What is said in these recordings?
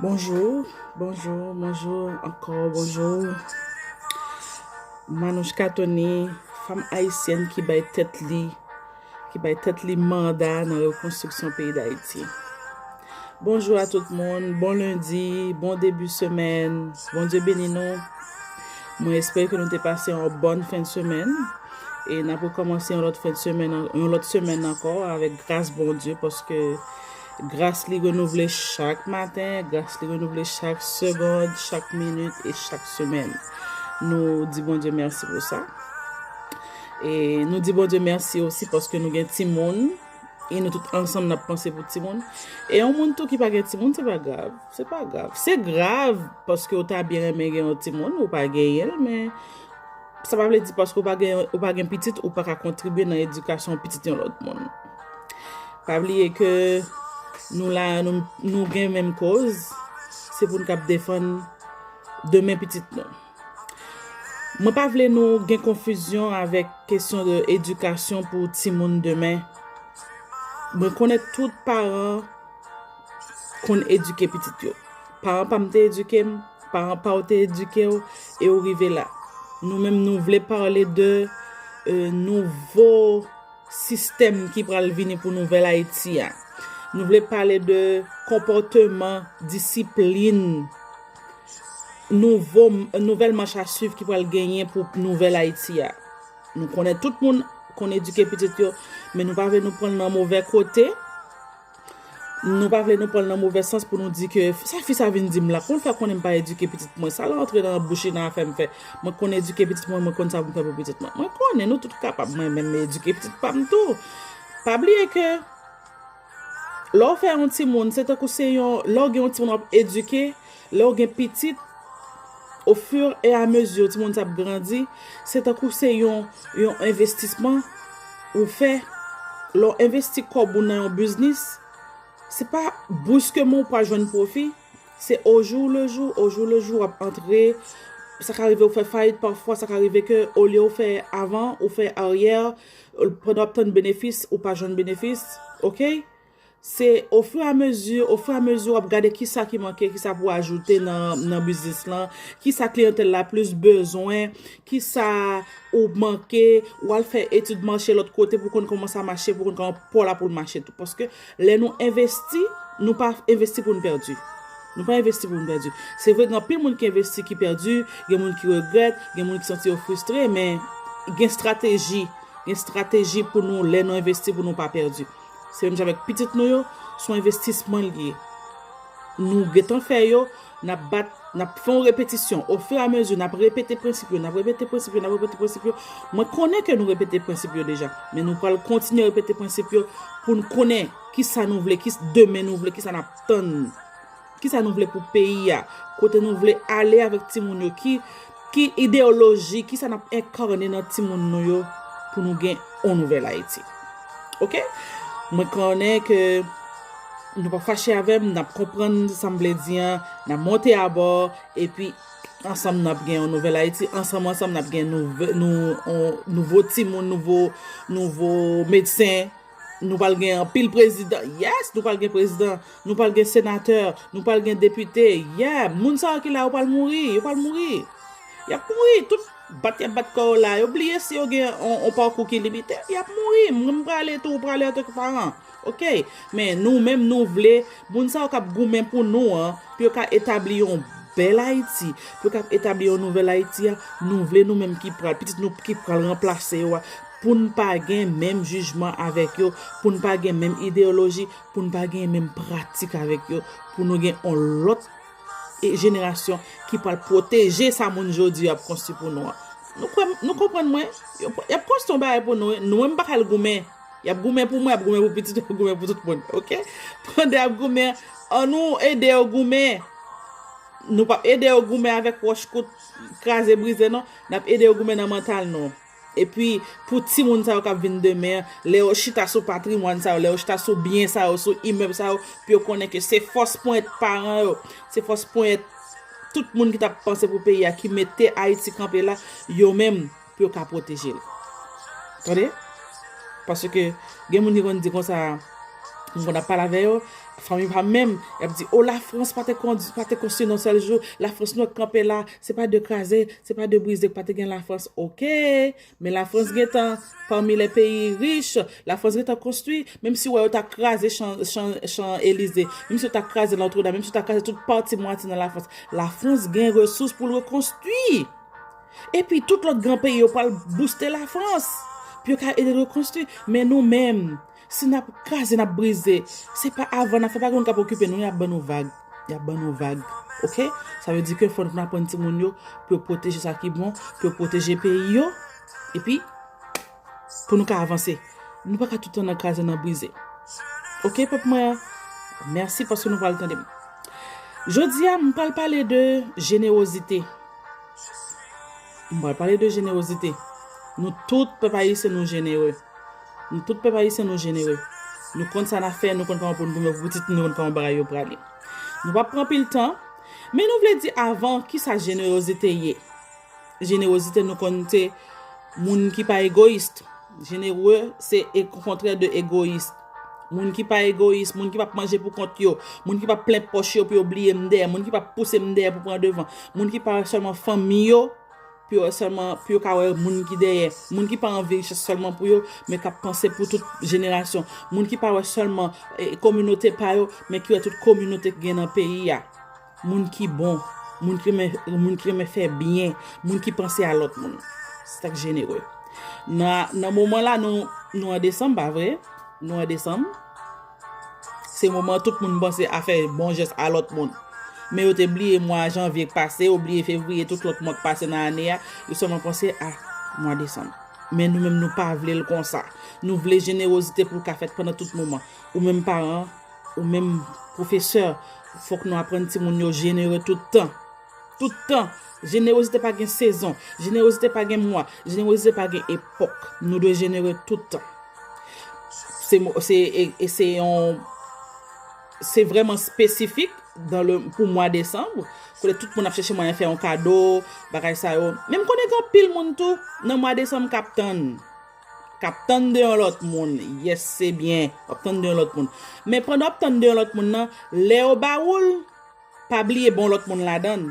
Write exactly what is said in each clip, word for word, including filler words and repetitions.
Bonjou, bonjou, bonjou ankò, bonjou. Manouch Katoni, fanm ayisyèn ki bay tèt li, ki bay tèt li manda nan rekonstriksyon peyi Dayiti. Bonjou a tout moun, bon lendi, bon debi semèn, Bondye beni nou. Mwen espere ke nou te pase yon bòn fen de semèn. E n ap rekòmanse yon lòt fen de semèn, yon lòt semèn ankò avèk gras Bondye, paske gras li renouvle chak maten, gras li renouvle chak segond, chak minit e chak semèn. Nou di Bondye mèsi pou sa. E nou di Bondye mèsi osi paske nou gen timoun. E nou tout ansanm n ap panse pou timoun. E yon moun tou ki pa gen timoun, se pa grav. Se pa grav. Se grav paske ou ta byen renmen gen yon timoun, ou pa genyen l, men sa pa vle di paske ou pa gen, ou pa gen pitit, ou pa ka kontribye nan edikasyon pitit yon lòt moun. Pa bliye ke nou la, nou, nou gen menm koz, se pou n k ap defann demen pitit nou. Mwen pa vle nou gen konfizyon avèk kesyon de edikasyon pou timoun demen. Mwen konnen tout paran konn edike pitit yo. Paran pa m te edike m, paran pa w te edike w, e w rive la. Nou menm, nou vle pale de, euh, nouvo sistèm ki pral vini pou nouvèl Ayiti a. Nou vle pale de konpòteman, disiplin, nouvo, nouvèl mach a swiv ki pral genyen pou nouvèl Ayiti a. Nou konnen tout moun konn edike pitit yo, men nou pa vle nou pran l nan movè kote. Nou pa vle nou pran l nan movè sans pou nou di ke sa fi sa vin di m la, konn fè konnen m pa edike pitit mwen. Sa l antre nan bouch li nan afè m fè. Mwen konn edike pitit mwen, mwen konn sa pou m fè pou pitit mwen. Mwen konnen nou tout kapab, mwen menm m edike pitit pa m tou. Pa bliye ke lè w fè yon timoun, se tankou se yon, lè w gen yon timoun w ap edike, lè w gen pitit, au fur et à mesure timoun sa ap grandi, se tankou se yon, yon envestisman ou fè. Lè w envesti kòb ou nan yon biznis, se pa brusquement ou pral jwenn pwofi. Se au jour le jour, au jour le jour w ap antre. Sa ka rive ou fè fayit pafwa, sa ka rive ke olye ou fè avan, ou fè aryè, pandan w ap tann benefis, ou pa jwenn benefis, oke? Se ofiramezu, ofiramezu w ap gade kisa ki manke, kisa pou ajoute nan, nan biznis lan, kisa kliyantèl la plis bezwen, kisa ou manke, ou al fè etid mache lòt kote pou konn kòman sa mache, pou konn kòman pa w la pou l mache tou. Paske lè nou envesti, nou pa envesti pou n pèdi. Nou pa envesti pou n pèdi. Se vre, gen anpil moun ki envesti ki pèdi, gen moun ki regrèt, gen moun ki santi yo fristre, men gen estrateji. Gen estrateji pou nou, lè nou envesti, pou nou pa pèdi. Se menm jan avèk pitit nou yo, se yon envestisman li ye. Nou gentan fè yo, n ap bat, n ap fè yon repetisyon. Ofiramezu, n ap repete prensip yo, n ap repete prensip yo, n ap repete prensip yo. Mwen konnen ke nou repete prensip yo deja, men nou pral kontinye repete prensip yo pou n konnen kisa nou vle, ki demen nou vle, kisa n ap tann. Kisa nou vle pou peyi a? Kote nou vle ale avèk timoun yo? Ki, ki ideyoloji, kisa n ap enkane nan timoun nou yo pou nou gen yon nouvèl Ayiti? Oke? Mwen konnen ke nou p ap fache avè m, n ap konprann sa m vle di an, n ap monte abò, epi ansanm n ap gen yon nouvèl Ayiti, ansanm, ansanm n ap gen nouve, nou, on, nouvo timoun, nouvo, nouvo medsen, nou pral gen anpil prezidan, yes, nou pral gen prezidan, nou pral gen senatè, nou pral gen depite, yeah, moun sa yo ki la yo pral mouri, yo pral mouri. Y ap mouri, tout bat y ap bat kò yo la, yo bliye si yo gen on, on pakou ki limite, y ap mouri, mwen m prale tou, ou prale antanke paran. Oke, men nou menm nou vle, moun sa yo k ap goumen pou nou an, pou yo ka etabli yon bèl Ayiti, pou yo ka etabli yon nouvèl Ayiti a, nou vle nou menm ki pral, pitit nou ki pral ranplase yo a, pou n pa gen menm jijman avèk yo, pou n pa gen menm ideyoloji, pou n pa gen menm pratik avèk yo, pou nou gen yon lòt e jenerasyon ki pral pwoteje sa moun jodi yo ap konstwi pou nou an. Nou kwè, nou konprann mwen? Yo, y ap konstwi yon bagay pou nou, nou menm pa ka al goumen. Y ap goumen pou mwen, y ap goumen pou pitit, y ap goumen pou tout moun, oke? Pandan y ap goumen, annou ede yo goumen. Nou p ap ede yo goumen avèk wòch kout, kraze brize, non. N ap ede yo goumen nan mantal nou. Epi, pou timoun sa yo k ap vin demen an, lè yo chita sou patrimwàn sa yo, lè yo chita sou byen sa yo, sou imèb sa yo, pou yo konnen ke se fòs ponyèt paran yo, se fòs ponyèt tout moun ki t ap panse pou peyi a, ki mete Ayiti kanpe la, yo menm, pou yo ka pwoteje l. Tande? Paske gen moun ki konn di konsa, Mwen konn ap pale avè yo, fanmi pa m menm, y ap di, o, Lafrans pa te kondi, pa te konstwi nan sèl jou, Lafrans nou wè k kanpe la, se pa de kraze, se pa de brize, pa te gen Lafrans, oke, men Lafrans gentan pami lè peyi rich, Lafrans gentan konstwi, menm si w wè yo ta kraze Chan, Chan, Chan Elize, menm si yo ta kraze Notre Dame, menm si yo ta kraze tout pati mwatye nan Lafrans, Lafrans gen resous pou l rekonstwi. Epi tout lòt gran peyi yo pral bouste Lafrans pou yo ka ede l rekonstwi. Men nou menm, si n ap kraze, n ap brize, se pa avan n ap fè, pa gen moun k ap okipe nou, y ap ban nou vag. Y ap ban nou vag. Oke? Sa vle di ke fò nou aprann timoun yo pou yo pwoteje sa ki bon, pou yo pwoteje peyi yo. Epi, pou nou ka avanse. Nou pa ka tout tan nan kraze, nan brize. Oke, pèp mwen an? Mèsi paske nou pral tande m. Jodi a, m pral pale de jenerozite. M pral pale de jenerozite. Nou tout, pèp ayisyen, nou jenere. Nou tout, pèp ayisyen, nou jenere. Nou konn sa n ap fè, nou konn kòman pou nou goumen pou pitit nou, nou konn kòman bagay yo prale. Nou p ap pran pil tan, men nou vle di avan, kisa jenerozite ye? Jenerozite, nou konn se moun ki pa egoyis. Jenere se e kontrè de egoyis. Moun ki pa egoyis, moun ki p ap manje pou kont yo, moun ki p ap plen pòch yo pou yo bliye m dèyè, moun ki p ap pouse m dèyè pou pran devan, moun ki pa wè sèlman fanmi yo, pou yo wè sèlman, pou yo ka wè moun ki dèyè, moun ki pa anvi richès sèlman pou yo, men k ap panse pou tout jenerasyon, moun ki pa wè sèlman eh, kominote pa yo, men ki wè tout kominote ki gen nan peyi a. Moun ki bon, moun ki renmen, moun ki renmen fè byen, moun ki panse a lòt moun. Se sa k jenere. Nan, nan moman la, nou, nou an desanm, pa vre? Nou an desanm. Se moman tout moun panse a fè bon jès a lòt moun. Men yo te bliye mwa janvye k pase, yo bliye fevriye, tout lòt mwa k pase nan ane a, yo sèlman panse a mwa desanm. Men nou menm, nou pa vle l konsa. Nou vle jenerozite pou l ka fèt pandan tout moman. Ou menm paran, ou menm pwofesè, fòk nou aprann timoun yo jenere tout tan. Tout tan. Jenerozite pa gen sezon. Jenerozite pa gen mwa. Jenerozite pa gen epòk. Nou dwe jenere tout tan. Se, mo- se, e- e se yon, se vrèman espesifik dans le, pou mwa desanm. Kote tout moun ap chèche mwayen fè yon kado, bagay sa yo. Men m konnen gen anpil moun tou, nan mwa desanm k ap tann. K ap tann de yon lòt moun. Yes, se byen. W ap tann de yon lòt moun. Men pandan w ap tann de yon lòt moun nan, lè yo ba ou l, pa bliye ba yon lòt moun ladan l.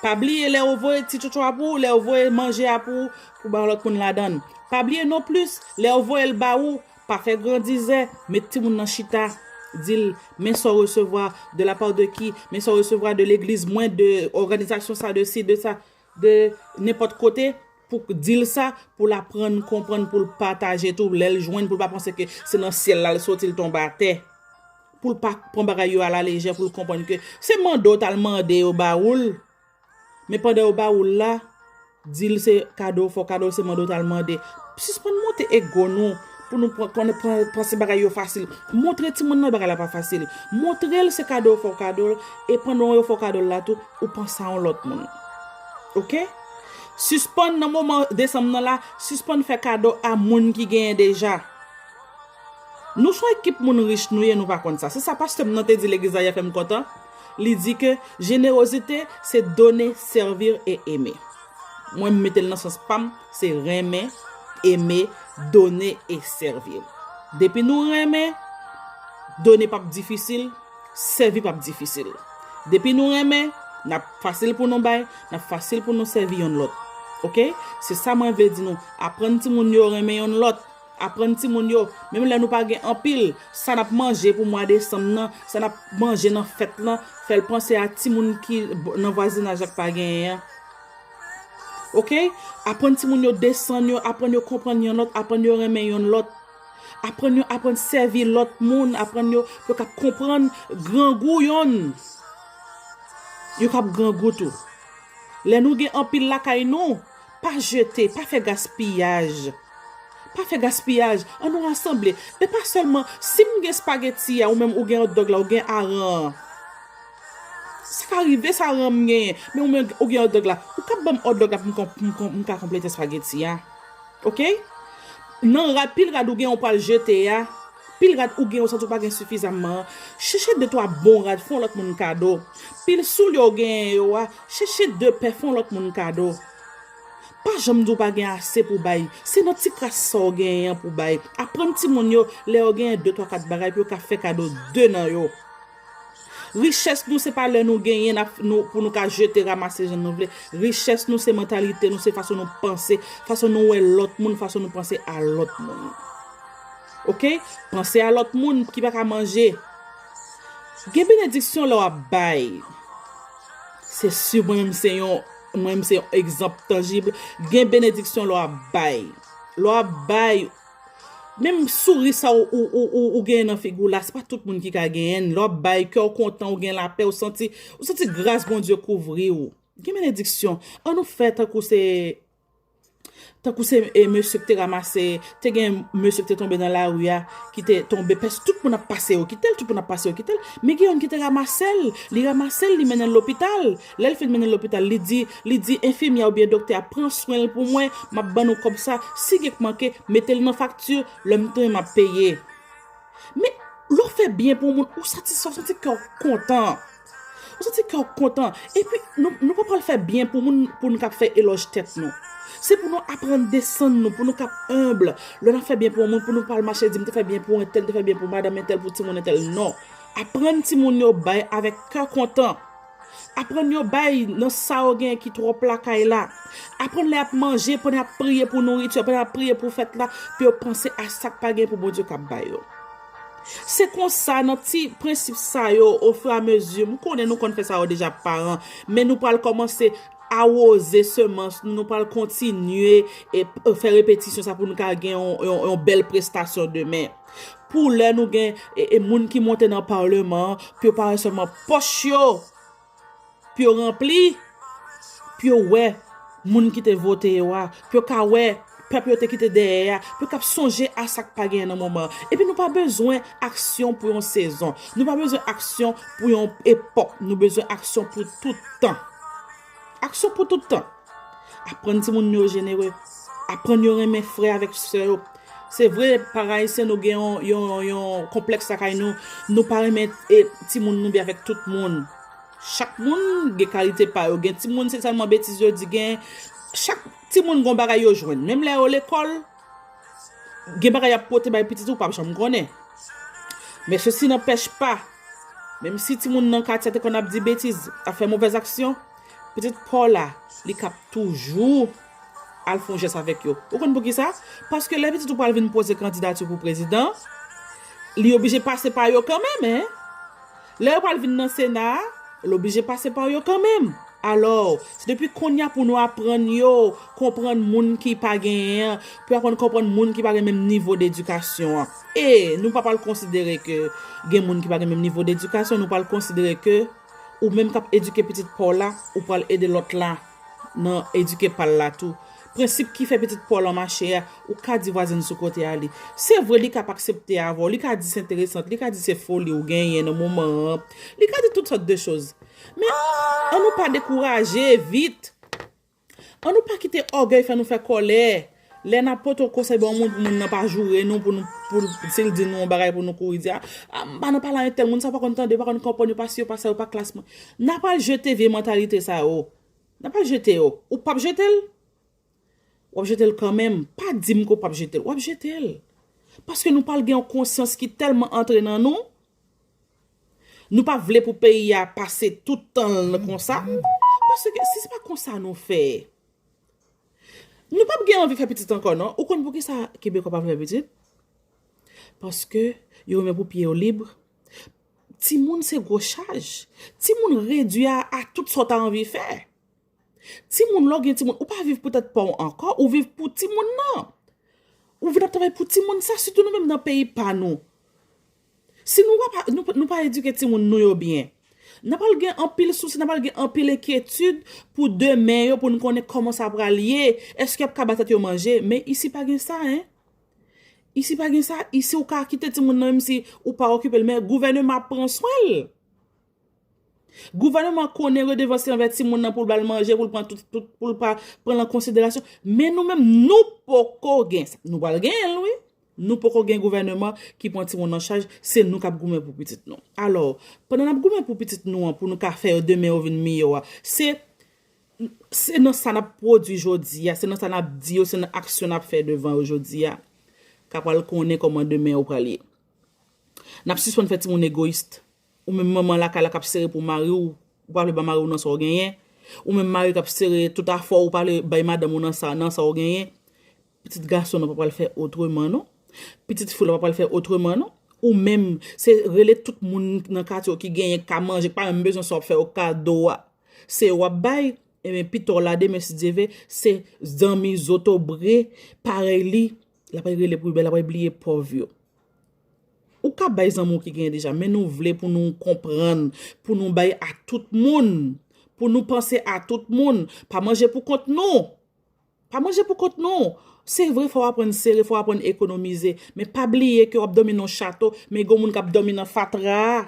Pa bliye lè yo voye ti tchotcho a pou ou, lè yo voye manje a pou ou, pou ba yon lòt moun ladan l. Pa bliye non plis, lè yo voye l ba ou, pa fè grandizè, met timoun nan chita, di l, men sa w resevwa, de la part de qui, men sa w resevwa de legliz mwen, de òganizasyon sa, de si, de sa, de nenpòt kote, pou di l sa, pou l aprann konprann, pou l pataje tou, lè l jwenn, pou l pa panse ke se nan syèl la l soti, l tonbe atè. Pou l pa pran bagay yo alalejè, pou l konprann ke se mande w t al mande yo ba ou l. Men pandan yo ba ou l la, di l se kado, fo kado, se mande w t al mande. Sispann monte ego nou, pou nou pran, konnen pran, panse bagay yo fasil. Montre timoun nan bagay la pa fasil. Montre l se kado, fo kado, e pandan yo fo kado l la tou, ou panse a yon lòt moun. Oke? Sispann nan moman desanm nan la, sispann fè kado a moun ki genyen deja. Nou se yon ekip moun rich nou ye, nou pa konn sa. Se sa pastè m nan te di legliz la yè fè m kontan. Li di ke jenerozite se donner, servir et aimer. Mwen m mete l nan sans pa m, se renmen, aimer, donner et servir. Depi nou renmen, done p ap difisil, sèvi p ap difisil. Depi nou renmen, n ap fasil pou nou bay, n ap fasil pou nou sèvi yonn lòt. Oke? Se sa mwen vle di nou. Aprann timoun yo renmen yonn lòt. Aprann timoun yo, menm lè nou pa gen anpil, sa n ap manje pou mwa desanm nan, sa n ap manje nan fèt lan, fè l panse a timoun ki nan vwazinaj la k pa genyen an. Oke? Aprann timoun yo desann yo, aprann yo konprann yonn lòt, aprann yo renmen yonn lòt. Aprann yo aprann sèvi lòt moun, aprann yo pou yo kab konprann grangou yonn. Yo kab grangou tou. Lè nou gen anpil lakay nou, pa jete, pa fè gaspiyaj. Pa fè gaspiyaj, ann nou rasanble. Men pa sèlman, si m gen espageti a, ou menm ou gen hotdog la, ou gen aran an. Sa ka rive, se aran m genyen, men ou menm ou gen hotdog la. Ou kab ban m hotdog la pou m, pou m, pou m ka konplete espageti a. Oke? Nan rad, pil rad ou gen ou pral jete a, pil rad ou gen ou santi ou pa gen sifizamman an, chèche de twa bon rad, fè yon lòt moun kado. Pil soulye ou genyen yo a, chèche de pè, fè yon lòt moun kado. Pa janm di w pa gen ase pou bay. Se nan ti kras sa w genyen an pou bay. Aprann timoun yo, lè yo genyen de, twa, kat bagay pou yo ka fè kado de nan yo. Richès nou, se pa lè nou genyen n ap, nou, pou nou ka jete, ramase jan nou vle. Richès nou, se mantalite nou, se fason nou panse, fason nou wè lòt moun, fason nou panse a lòt moun. Oke? Panse a lòt moun ki pa ka manje. Gen benediksyon lè w ap bay. Se si mwen menm se yon, mwen menm se yon egzanp tanjib. Gen benediksyon lè w ap bay. Lè w ap bay, menm souri sa ou, ou, ou, ou, ou genyen nan figi w la, se pa tout moun ki ka genyen l. Lè w ap bay, kè w kontan, ou gen lapè, ou santi, ou santi gras Bondye kouvri w. Gen benediksyon. An nou fè tankou se, tankou se, e, mesye ki te ramase, te gen mesye ki te tonbe nan lari a, ki te tonbe, pès, tout moun ap pase yo kite l, tout moun ap pase yo kite l. Men gen youn ki te ramase l, li ramase l, li mennen l lopital. Lè l fin mennen l lopital, li di, li di enfimyè oubyen doktè a, pran swen l pou mwen, m ap ban nou kòb sa, si gen k manke, mete l nan fakti, lè m tounen m ap peye. Men, lè w fè byen pou yon moun, ou satisfè, ou santi kè w kontan. Ou santi kè w kontan. Epi, nou, nou pa pral fè byen pou moun, pou nou k ap fè elòj tèt nou. Se pou nou aprann desann nou, pou nou k ap enb. Lè n ap fè byen pou yon moun, pou nou pa al mache di, "M te fè byen pou entèl, m te fè byen pou madanm entèl, pou timoun entèl." Non. Aprann timoun yo bay avèk kè kontan. Aprann yo bay nan sa yo genyen ki twòp lakay la. Aprann lè y ap manje, pandan y ap priye pou nouriti, pandan y ap priye pou fèt la, pou yo panse a sa k pa gen pou Bondye k ap ba yo. Se konsa, nan ti prensip sa yo, ofiramezi, m konnen nou konn fè sa yo deja, paran, men nou pral kòmanse awoze semans nou, nou pral kontinye e, e fè repetisyon sa pou nou ka gen yon, yon, yon bèl prestasyon demen. Pou lè nou gen e, e moun ki monte nan palman an, pou yo pa wè sèlman pòch yo, pou yo ranpli, pou yo wè moun ki te vote yo a, pou yo ka wè pèp yo te kite dèyè a, pou yo ka sonje a sa k pa genyen nan moman an. Epi nou pa bezwen aksyon pou yon sezon. Nou pa bezwen aksyon pou yon epòk. Nou bezwen aksyon pou tout tan. Aksyon pou tout tan. Aprann timoun nou yo jenere. Aprann yo renmen frè avèk sè yo. Se vre, paran ayisyen, nou gen yon, yon, yon konplèks lakay nou. Nou pa renmen e, timoun nou byen avèk tout moun. Chak moun gen kalite pa yo. Gen timoun, se sèlman betiz yo di, gen, chak timoun gon bagay yo jwenn. Menm lè yo lekòl, gen bagay y ap pote bay pitit ou, w p ap janm konnen. Men sesi nanpèch pa, menm si timoun nan katye a te konn ap di betiz, ap fè movèz aksyon, pitit pa w la, li k ap toujou al fè yon jès avèk yo. Ou konn poukisa? Paske lè pitit ou pral vin poze kandidati pou prezidan, li oblije pase pa yo kanmenm, en. Lè yo pral vin nan Sena a, l oblije pase pa yo kanmenm. Alò, se depi kounye a pou nou aprann yo konprann moun ki pa genyen an, pou yo aprann konprann moun ki pa gen menm nivo dedikasyon an. E nou pa pral konsidere ke gen moun ki pa gen menm nivo dedikasyon, nou pral konsidere ke ou menm k ap edike pitit pa w la, ou pral ede lòt la nan edike pa l la tou. Prensip ki fè pitit pa w lan mache a, ou ka di vwazen sou kote a li. Se vre, li k ap aksepte avè w, li ka di se enteresan, li ka di se foli ou genyen nan moman an, li ka di tout sòt de choz. Men, an nou pa dekouraje vit. An nou pa kite ògèy fè nou fè kòlè. Lè n ap pote yon konsèy ba yon moun, pou moun nan pa joure nou, pou nou, pou, si l di nou yon bagay pou nou kouri di, "A, a, m pa nan pale a entèl moun, sa pa konn tande, pa konn konprann, yo pa si, yo pa sa, yo pa klas mwen." N ap al jete vye mantalite sa yo. N ap al jete yo. Ou p ap jete l? W ap jete l kanmenm. Pa di m ke w p ap jete l. W ap jete l. Paske nou pral gen yon konsyans ki tèlman antre nan nou, nou pa vle pou peyi a pase tout tan l konsa. Paske si se pa konsa nou fè, nou p ap gen anvi fè pitit ankò, non. Ou konn poukisa Kebekwa pa vle fè pitit? Paske yo renmen pou pye yo lib. Timoun se gwo chaj. Timoun redui a, a tout sa w ta anvi fè. Timoun, lè w gen timoun, ou pa viv pou tèt pa w ankò, ou viv pou timoun nan. Ou vin ap travay pou timoun sa, sitou nou menm nan peyi pa nou. Si nou pa, nou, nou pa edike timoun nou yo byen, n a pral gen anpil sousi, n a pral gen anpil enkyetid pou demen yo, pou n konnen kòman sa pral ye, èske y ap ka ba tèt yo manje. Men isi pa gen sa, en. Isi pa gen sa, isi ou ka kite timoun nan menm si ou pa okipe l, men gouvèneman ap pran swen l. Gouvèneman konnen redevans li anvè timoun nan pou l ba l manje, pou l pran tout, tout, pou l pa pran l an konsiderasyon. Men nou menm, nou poko gen sa. Nou pral genyen l, wi. Nou poko gen gouvèneman ki pran timoun an chaj, se nou k ap goumen pou pitit nou. Alò, pandan n ap goumen pou pitit nou an, pou nou ka fè yo demen yo vin miyò a, se Se nan sa n ap pwodui jodi a, se nan sa n ap di yo, se nan aksyon n ap fè devan yo jodi a, k ap pral konnen kòman demen yo pral ye. N ap sispann fè timoun egoyis. Ou menm manman lakay la k ap sere pou mari w, ou pa vle ba mari w nan sa w genyen. Ou menm mari k ap sere tout afè w, ou pa vle bay madanm ou nan sa, nan sa w genyen. Pitit gason nan pa pral fè otreman non. Pitit fi w la pa pral fè otreman non. Ou menm, se rele tout moun nan katye w ki genyen, k ka manje, k pa menm bezwen sa w ap fè yo kado a. Se yo w ap bay, ebyen pita w la demen si Dye ve, se zanmi zotobre parèy li, l ap rele pou li, l ap bliye pòv yo. Ou ka bay zanmi w ki genyen deja, men nou vle pou nou konprann, pou nou bay a tout moun, pou nou panse a tout moun. Pa manje pou kont nou. Pa manje pou kont nou. Se vre, fò w aprann sere, fò w aprann ekonomize. Men pa bliye ke w ap dòmi nan yon chato, men gen moun k ap dòmi nan fatra a.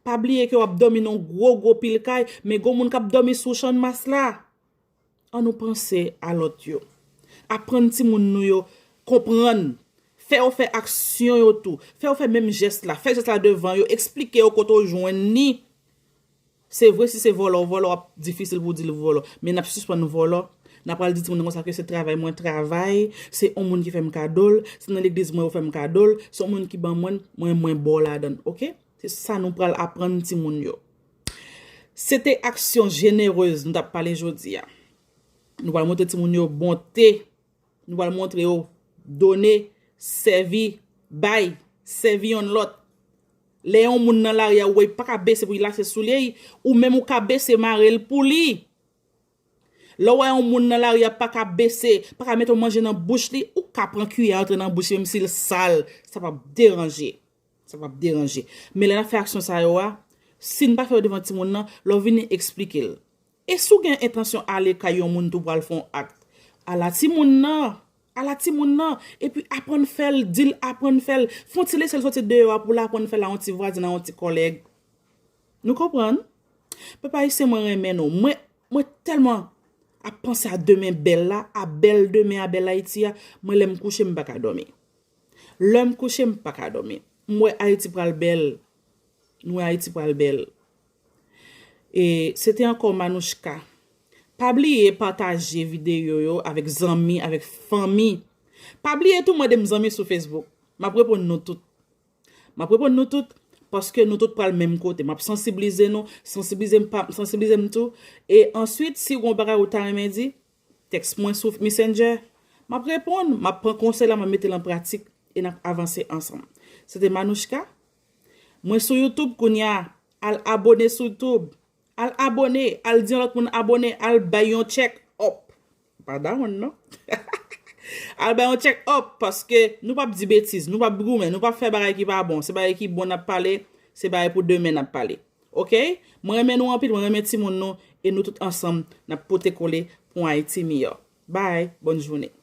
Pa bliye ke w ap dòmi nan yon gwo, gwo pil kay, men gen moun k ap dòmi sou channmas la. Ann nou panse a lòt yo. Aprann timoun nou yo konprann. Fè yo fè aksyon yo tou. Fè yo fè menm jès la. Fè jès la devan yo. Eksplike yo kote w jwenn li. Se vre, si se vòlò w vòlò, w ap difisil pou w di l vòlò. Men n ap sispann vòlò. N ap pral di timoun nan konsa ke se travay mwen travay, se yon moun ki fè m kado l, se nan legliz mwen yo fè m kado l, se yon moun ki ban mwen l, mwen, mwen ba w ladan l, oke? Se sa nou pral aprann timoun yo. Se te aksyon jenerez nou t ap pale jodi a. Nou pral montre timoun yo bonte. Nou pral montre yo done, sèvi, bay, sèvi yonn lòt. Lè yon moun nan lari a, ou wè, li pa ka bese pou li lase soulye l, ou menm ou ka bese mare l pou li. Lè w wè yon moun nan lari a pa ka bese, pa ka mete yon manje nan bouch li, ou ka pran kiyè antre nan bouch li, menm si l sal, sa p ap deranje. Sa p ap deranje. Men lè n ap fè aksyon sa yo a, si n pa fè yo devan timoun nan, lè w vini eksplike l. E si w gen entansyon ale kay yon moun tou pral fè yon ak, ala timoun nan, ala timoun nan, epi aprann fè l, di l aprann fè l. Fè yon ti lese l soti deyò a pou l aprann fè l a yon ti vwazen, a yon ti kòlèg. Nou konprann? Pèp ayisyen, mwen renmen nou. Mwen, mwen tèlman ap panse a demen bèl la, a bèl demen, a bèl Ayiti a, mwen lè m kouche, m pa ka dòmi. Lè m kouche, m pa ka dòmi. M wè Ayiti pral bèl. M wè Ayiti pral bèl. E se te ankò Manouchka. Pa bliye pataje videyo yo avèk zanmi, avèk fanmi. Pa bliye tou mande m zanmi sou Facebook. M ap reponn nou tout. M ap reponn nou tout, paske nou tout pral menm kote. M ap sansiblize nou, sansiblize m pa, sansiblize m tou. E answit, si w gen yon bagay ou ta renmen di, tèks mwen sou Messenger. M ap reponn, m ap pran konsèy la, m ap mete l an pratik e n ap avanse ansanm. Se te Manouchka. Mwen sou YouTube kounye a. Al abone sou YouTube. Al abone, al di yon lòt moun abone, al bay yon check up. Pa dawonn non. Al bay yon check up, paske nou p ap di betiz, nou p ap goumen, nou p ap fè bagay ki pa bon. Se bagay ki bon n ap pale, se bagay pou demen n ap pale. Oke? Mwen renmen nou anpil, mwen renmen timoun nou, e nou tout ansanm, n ap pote kole pou yon Ayiti miyò. Bye, bòn jounen.